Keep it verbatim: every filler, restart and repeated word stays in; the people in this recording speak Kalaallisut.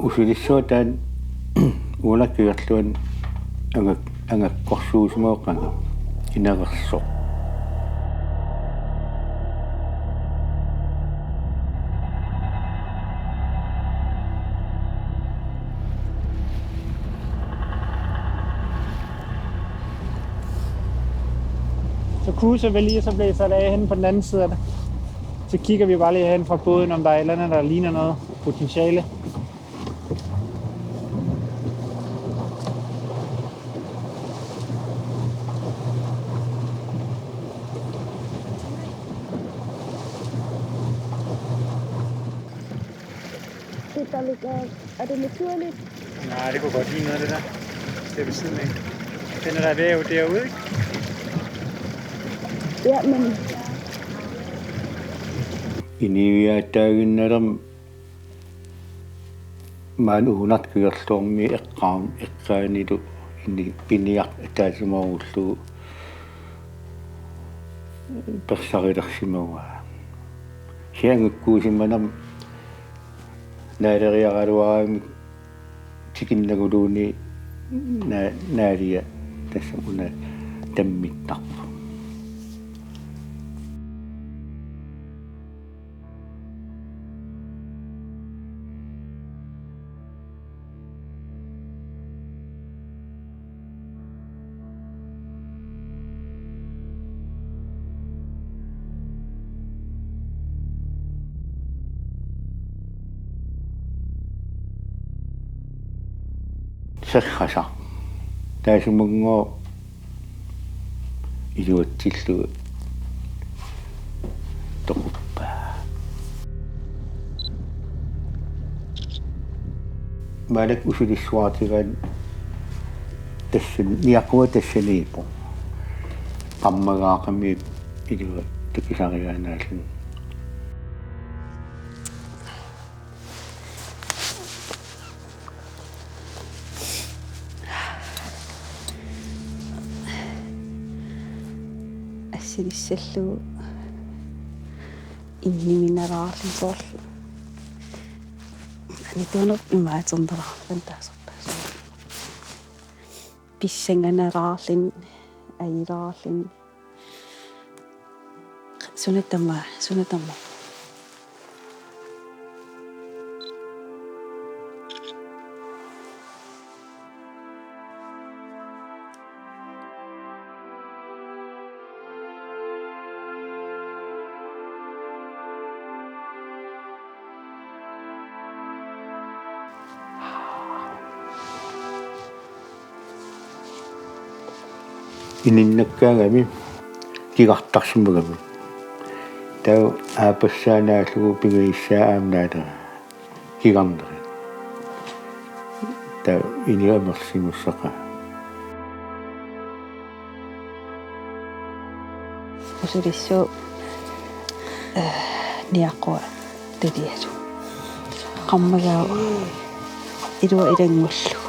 Usilissuaq taanna uunga kigerluan angak-, angakkorsuusimavoq qanga inerersoq. Så cruiser vi lige, så bliver sat af hen på den anden side af det. Så kigger vi bare lige hen fra båden, om der er et eller andet, der ligner noget potentiale. Det, der ligger, er det naturligt? Nej, det kunne godt ligne noget af det der. Det er ved siden af. Den er der væv derude, ikke? Ja, men Inuiaataaginnalermat maani uunga kigerluarmi eqqaam-, eqqaanilu ini piniaq ataasimaarullugu persarilersimavaa. Siangikkuusimanam naaleriaraluaramik tikinnaguluunniit na-, naalia tassami una tammittarpoq. Serrasaq. Taassumalu iluatsillugu toquppaa. Maannakkut usilissuartigaanni tassani, niaqua tassaniippoq. Qarmagaaqami ilua takusariaannaalluni. Assilissallugu inniminaraarluni soorlu. Anituunerup imaattorneraarluni taasarpaassuuvoq. Pissanganaraarluni, ajilaarluni. Suna tamaat, suna tamaat. Ininnakkaangami kigartarsimagami. Taava aappassaa naallugu pingajussai aamma naallugu kigarnerit. Taava inuit amerlasuussaqaat. Usilissuaq, eh, niaqua talialu. Qarmagaaq ilua ilanngullugu.